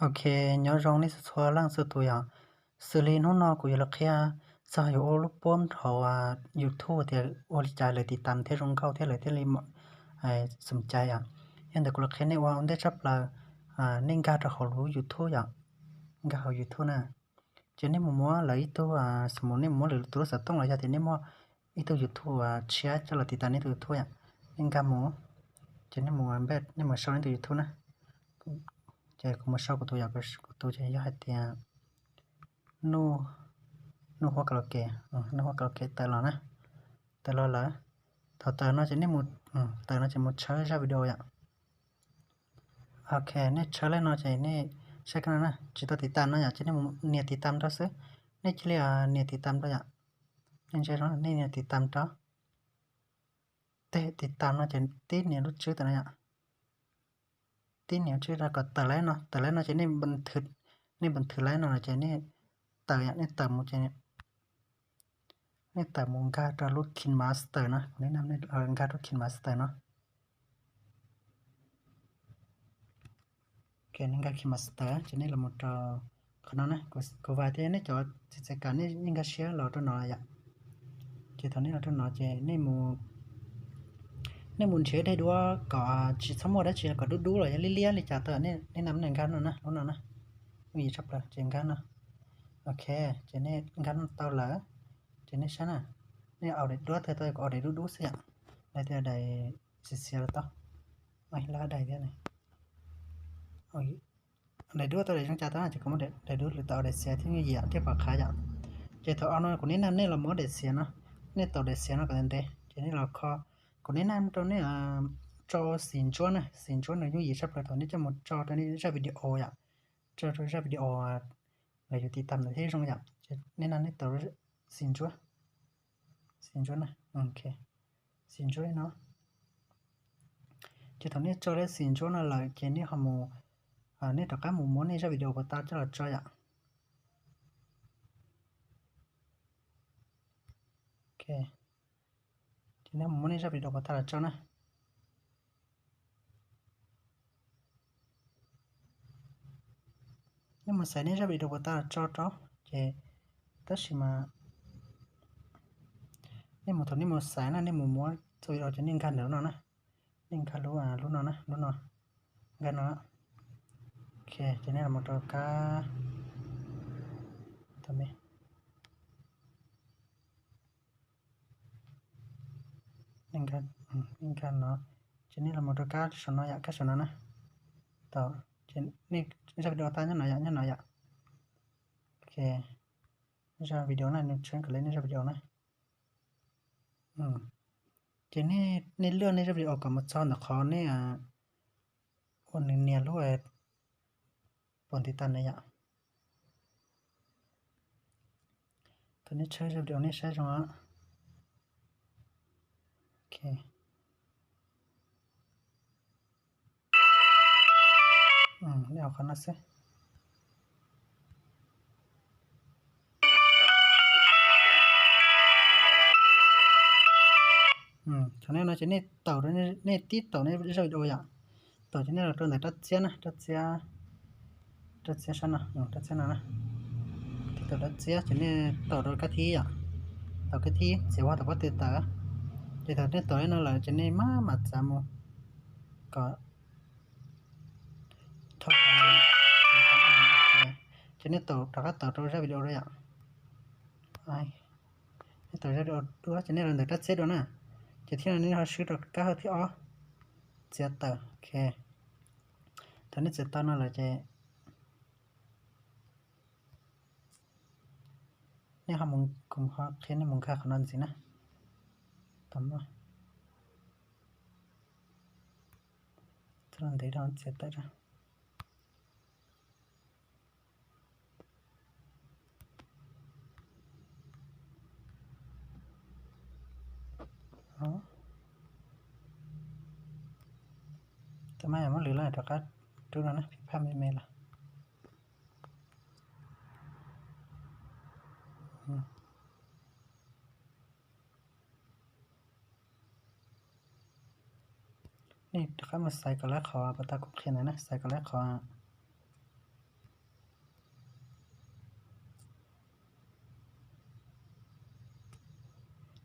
Ok, nyob zoo nej txhua txhua leej txhua tus yom. Xws li hnub no kuv yuav los qhia txog yuav ua lub post hauv YouTube tias ua li cas lawv tiv tam thiab zoo nkauj thiab lawv thiaj li xom cai yom. Yog ntawd kuv los qhia nej ua ua ntej tshaj plaws, nej nkag rau hauv lub YouTube yom, nkag hauv YouTube na. Ces nej mus muab lawv ib tug, xws mus nej mus muab lwm tus lub xov tooj los yog tias nej muaj ib tug YouTube tshiab coj los tiv tam nej tus YouTube yom, nej nkag mus, ces nej mus, nej mus sau nej tus YouTube na. Ces kuv mus sau kuv tus yom, kuv tus ces yog hais tias Nuj, Nuj Huab Karaoke, Nuj Huab Karaoke tawm los na, tawm los lawm. Thaum tawm no ces nej mus, tawm no ces mus tshawb zaj video yom. Ok, nej tshawb li no ces nej saib kab no na, tsis tau tiv tam no yom, ces nej mus nias tiv tam rau xwb. Nej cia li nias tiv tam rau yom. Nej ntsia zoo, nej nias tiv tam rau. Tej tiv tam no ces tib nias lub tswb tawm no yom. Tib nias lub tswb rau kom tawm li no, tawm li no ces nej npam thwv li no ces nej tawm yom, nej tawm mus ces nej tawm mus nkag rau lub KineMaster no, kuv nej nkag rau KineMaster no. Ok, nej nkag KineMaster ces nej los mus rau qhov no na, kuv vam tias nej cov txiv txawv kam nej yeej nkag siab los rau no yom. Ces thaum nej los rau no ces nej mus nrhiav daim duab kom tsis txhob muaj dab tsi kom dub dub los yog liab liab li cas tau, nej nam nej nkag no na, lub no na, yooj yim tshaj plaws ces nkag no. Ok, ces nej nkag no tau lawm, ces nej saib na, nej au daim duab tawg tau, kuv au daim dub dub xwb yom, daim tias daim xiav xiav los tau, lab daim thiab. Daim duab tau daim zoo cas tau na, ces kuv muab daim duab lwm tau daim xiav thiab yooj yim thiaj pom qhav yom. Ces thaum au no kuv neb nam nej los muab daim xiav no, nej tau daim xiav no kom ntev ntev ces nej los kho. Kuv neb nam rau nej tso xim ntsuab na, xim ntsuab nws yooj yim tshaj plaws thaum nej coj mus tso rau nej zaj video yom, tso rau zaj video lawv yuav tiv tam ntawd thiaj zoo yom. Ces nej nam nej tau xim ntsuab, xim ntsuab na, ok, xim ntsuab no. Ces thaum nej tso lub xim ntsuab no lawm ces nej ho mus, nej rov qab mus muab nej zaj video puas tau coj los tso yom. Ok, ces nej mus muab nej zaj video puas tau los tso na. Nej mus xaiv nej zaj video puas tau los tso rau, ces tab sis mas nej mus, thaum nej mus xaiv na, nej mus muab txoj video ces nej nkag ntawm lub no na, nej nkag lub, lub no na, lub no, nkag no. Ok, ces nej los rau kab, nej nkag no, ces nej los rau kab saum no yom, kab saum no na. Tau, ces nej zaj video tau nyob no yom, nyob no yom. Ok, zaj video na, nws tshwj kom nej zaj video na. Ces nej luaj nej zaj video kom mus txog ntawm qhov nej ua nws nias lub puas tiv tam na yom. Thaum nej tshawb zaj video nej saib zoo. Ok, nej ua qhov no xwb. Thaum nej no ces nej taus, nej tib taus nej zaj video yom. Taus ces nej los rau ntawm rab txiab na, rab txiab, rab txiab sab no, rab txiab no na. Tib taus rab txiab ces nej taus rau kab thib yom. Taus kab thib txiav vog tom pob tw tawm. Ces thaum nej taus li no lawm ces nej maj mam txav mus kom, ces nej taus rov qab taus rau zaj video dua yom. Nej taus zaj video dua ces nej los ntawm rab txiab dua na. Ces thiab no nej ho swb rau kab hauv thib ob, txiav tawm. Ok, thaum nej txiav tau no lawm ces nej ho mus, kuv ho qhia nej mus nkag qhov no ntxiv na. Tau, txhob ntev rau, txiav tawm rau. Tab mas yog muab lwm lawm rov qab rub no na, phim phaj me me los. Nej rov qab mus xaiv kom lawv qhov puas tau kuv qhia ntawd na, xaiv kom lawv qhov,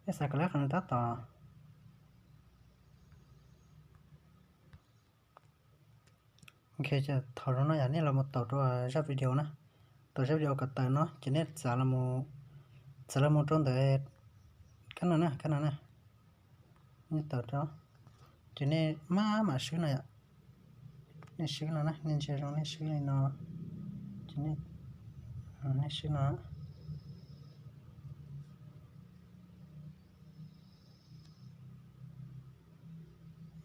Nej xav kom lab qhov no tab tom. Ok, thaum zoo no yom, nej los mus taus rau zaj video na, taus zaj video kom tawm no ces nej txav los mus, txav los mus rau ntawm kab no na, kab no na. Nej taus rau, ces nej maj mam swb no yom. Nej swb no na, nej ntsia zoo nej swb li no, ces nej, nej swb no,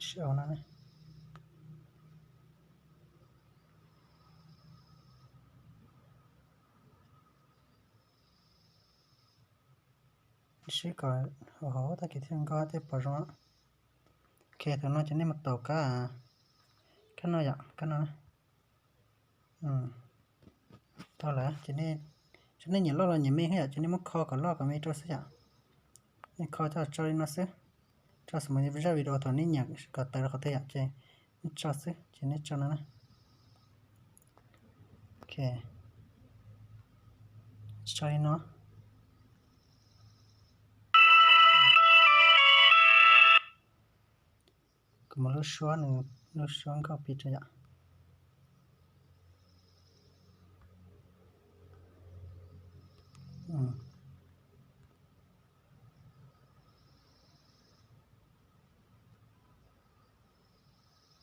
swb no na. Swb kom hauv hauv tag kis thiaj nkag thiaj pom zoo. Ok, thaum no ces nej mus taus kab, kab no yom, kab no na. Tau lawm ces nej, nej nyiam loj los nyiam me xwb yom, ces nej muab kho kom loj kom me rau xwb yom. Nej kho coj tso li no xwb. Tso xws li zaj video thaum nej nyiam kom tawm rau qhov twg yom, ces nej tso xwb, ces nej tso no na. Ok, tso li no. Kuv muab lub suab, lub suab nkauj pib rau yom.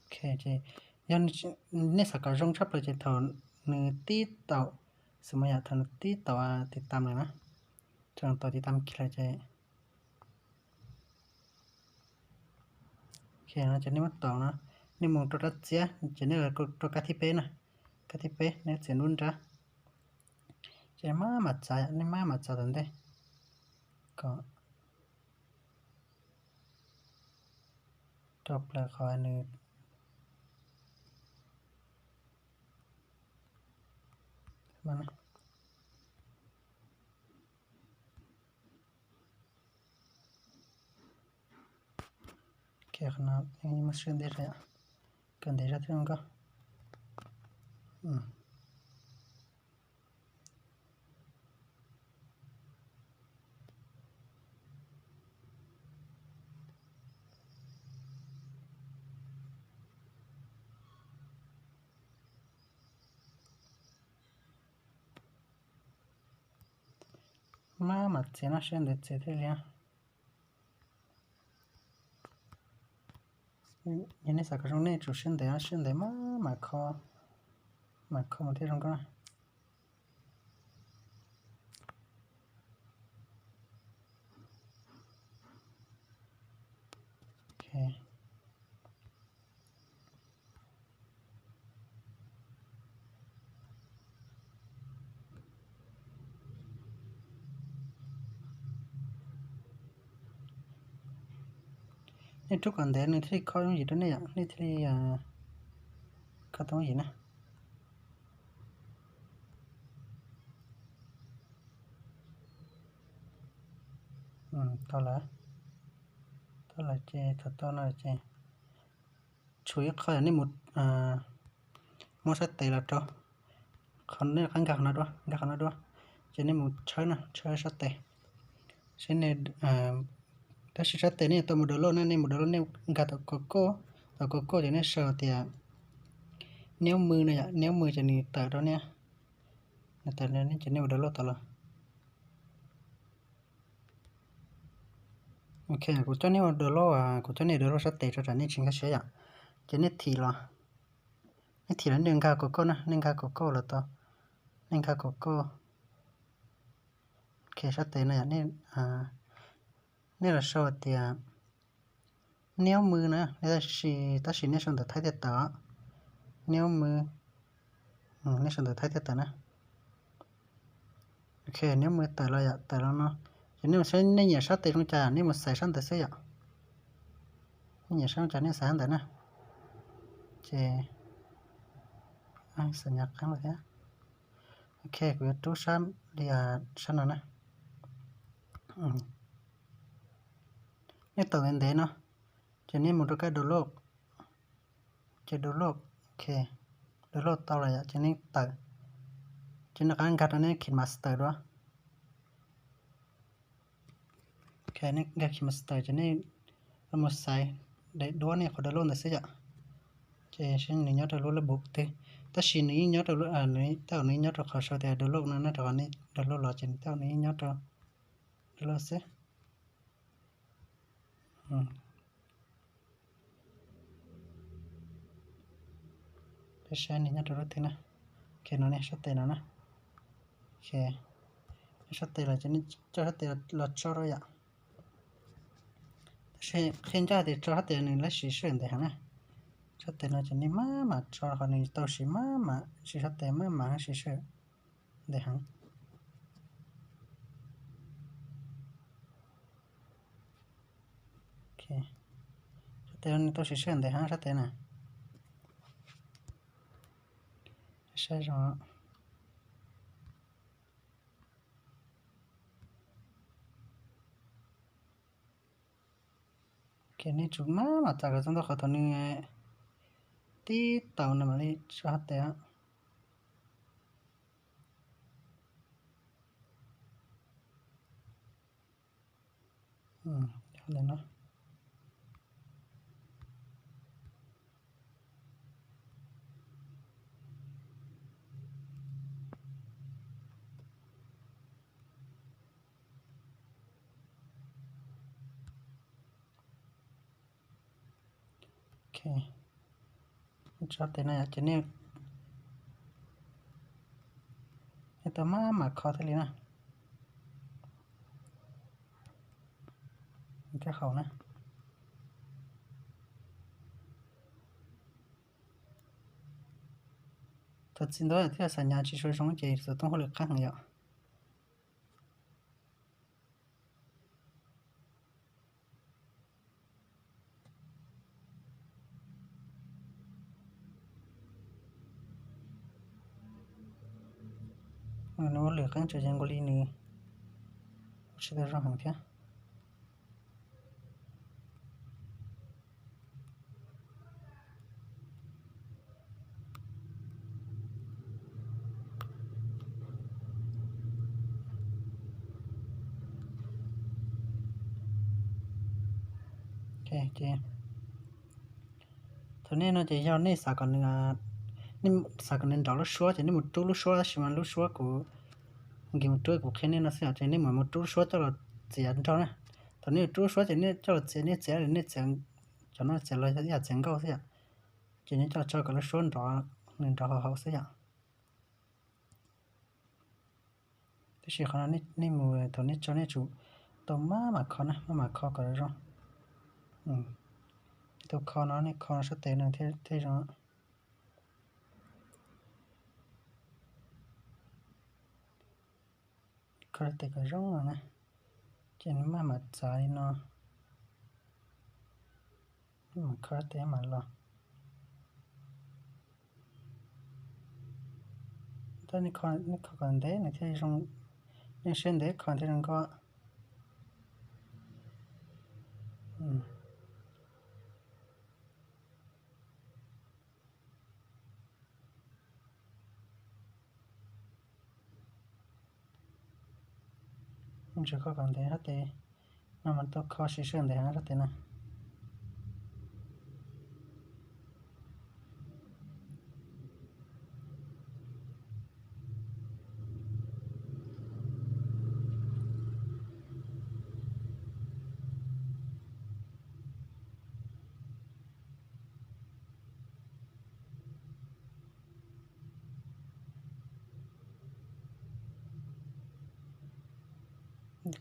Ok, ces yog nej xav kom zoo tshaj plaws ces thaum nws tib taum, xws li yom, thaum nws tib taum tiv tam lawm na, thaum nws taum tiv tam kiag lawm ces, ok no ces nej muab taus no, nej mus rau dab txiab ces nej los rau kab thib peb na, kab thib peb nej txiav nruab nrab, ces maj mam txav, nej maj mam txav tom ntej kom rau plaws qhov nws Qhov no muab swb ntev zog, kawg ntev zog thiab nkauj. Maj mam txiav no, siab ntev txiav thiaj li. Yog nej xav kom zoo nej tsum siab ntev, siab ntev maj mam kho, mam kho mus thiaj zoo nkauj na. Nej rub kom ntev nws thiaj li kho yooj yim rau nej yom, nej thiaj li kho tau yooj yim na. Tau lawm, tau lawm ces thaum tau no ces tshuav ib qho yog nej mus muab sab tes los rau, qhov nej rov qab nkag qhov no dua, nkag qhov no dua, ces nej mus tshawb na, tshawb sab tes. Seb nej, tab sis sab tes nej yuav tau mus download na, nej mus download nej nkag tau Google, tau Google ces nej sau tias niab mws no yom, niab mws ces nws tawm rau nej, nws tawm rau nej ces nej mus download tau los. Ok, kuv coj nej ua download, kuv coj nej download sab tes rau tsam nej tsis nkag siab yom. Ces nej thim los, nej thim los nej nkag Google na, nej nkag Google los tau, nej nkag Google. Ok, sab tes no yom, nej los sau tias niab mws na, tab sis, tab sis nej sau ntawv Thaib thiaj tawm, niab mws, nej sau ntawv Thaib thiaj tawm na. Ok, niab mws tawm los yom, tawm los no, ces nej mus saib nej nyiam sab tes zoo cas nej mus xaiv sab ntawd xwb yom. Nej nyiam sab zoo cas nej xaiv sab ntawd na. Ces xaiv nyav qeeb lawm thiab. Ok, kuv yuav rub sab li sab no na. Nej tau ntev ntev no, ces nej mus rau kab download, ces download, ok, download tau lawm yom, ces nej tawm, ces nej rov qab nkag rau nej KineMaster dua. Nkag KineMaster ces nej mus xaiv daim duab nej qhov download ntawd xwb yom. Ces seb nws nyob rau lub lab book twg, tab sis nws yeej nyob rau, tab sis nws yeej nyob rau qhov sau tias download no na, rau qhov nej download los ces nws tab sis nws yeej nyob rau download xwb. Peb saib nws nyob rau lub twg na. Ok, no nej sab tes no na. Ok, nej sab tes los ces nej coj sab tes los tso rau yom. Tab sis qhia ncaj tias tso sab tes nws lab siv sij hawm ntev heev na. Sab tes no ces nej maj mam tso qhov nws tau siv maj mam, siv sab tes maj mam siv sij hawm ntev heev. Sab tes no nws tau siv sij hawm ntev heev sab tes na. Saib zoo. Ok, nej tsum maj mam txav kom txog ntua qhov thaum nws tib tau no mam li tso sab tes. Ok, tso sab tes no yom, ces nej, nej tau maj mam kho thiaj li na. Kab hauv na. Thaum txiv ntawd thiaj xav nyav tsis sua zoo ces xov tooj hauj lwm qab heev yom. Nws ua lwm qeeb tseem yog nkaus li nws ua tsis tau zoo heev thiab. Thaum nej no ces yog nej xav kom nws, nej xav kom nws nrov lub suab ces nej mus rub lub suab, tab sis mas lub suab kuv, nkim mus rub kuv qhia nej no xwb yom, ces nej mam mus rub lub suab coj los txiav nrog na. Thaum nej rub lub suab ces nej coj los txiav, nej txiav, nej txiav, cov no txiav los yam txiav nkauj xwb yom, ces nej coj los tso kom lub suab nrov, nws nrov hauv hauv xwb yom. Tab sis qhov no nej mus thaum nej tso nej tsum tau maj mam kho na, maj mam kho kom zoo. Nej tau kho no, nej kho sab tes no thiaj zoo. Kho sab tes kom zoo no na, ces nws maj mam txav li no. Maj mam kho sab tes mam los. Tab nej kho kom ntev nws thiaj zoo, nej siab ntev kho thiaj zoo nkauj. Mus tsis kho kom ntev sab tes no mas tau kho siv sij hawm ntev heev sab tes na.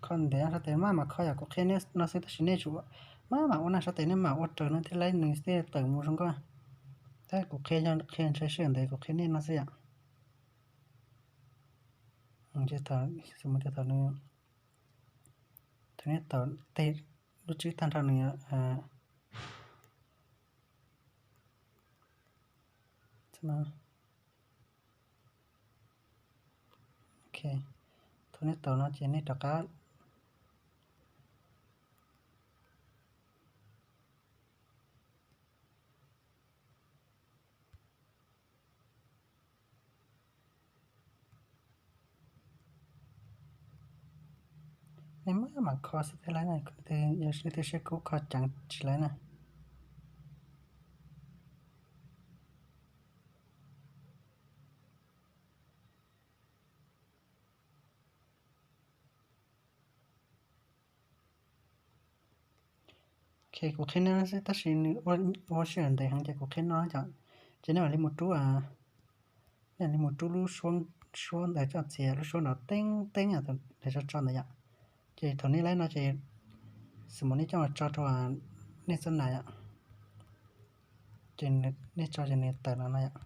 Kho ntev sab tes maj mam kho yom, kuv qhia nej no xwb tab sis nej tsum maj mam ua na, sab tes nej mam ua raws no thiaj li nws thiaj tawm mus zoo nkauj. Tab kuv qhia yog qhia ntshai sij hawm ntev kuv qhia nej no xwb yom. Thaum, thaum nej tau tej lub tswb tag nrho nws, thaum nej tau no ces nej rov qab Nej mam mam kho xwb thiaj laib na, yog leej twg siab kub kho ceev tsis laib na. Ok, kuv qhia nej xwb tab sis ua sij hawm ntev heev ces kuv qhia no yom. Ces nej mam li mus rub, nej mam li mus rub lub suab ntawd tso, txiav lub suab no teeb teeb, tso tso ntawd yom. Ces thaum nej laib no ces xws mus nej coj tso rau nej txoj nas yom, ces nej tso ces nws tawm no no yom.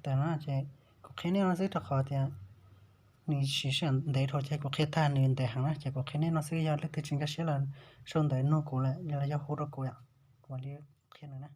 Tawm no ces kuv qhia nej no xwb rau qhov tias nws siv sij hawm ntev dhau, ces kuv qhia tag nws ntev heev na, ces kuv qhia nej no xwb, yog leej twg tsis nkag siab los sau ntawv nug kuv lawm los yog hu rau kuv yom, kuv mam li qhia nws na.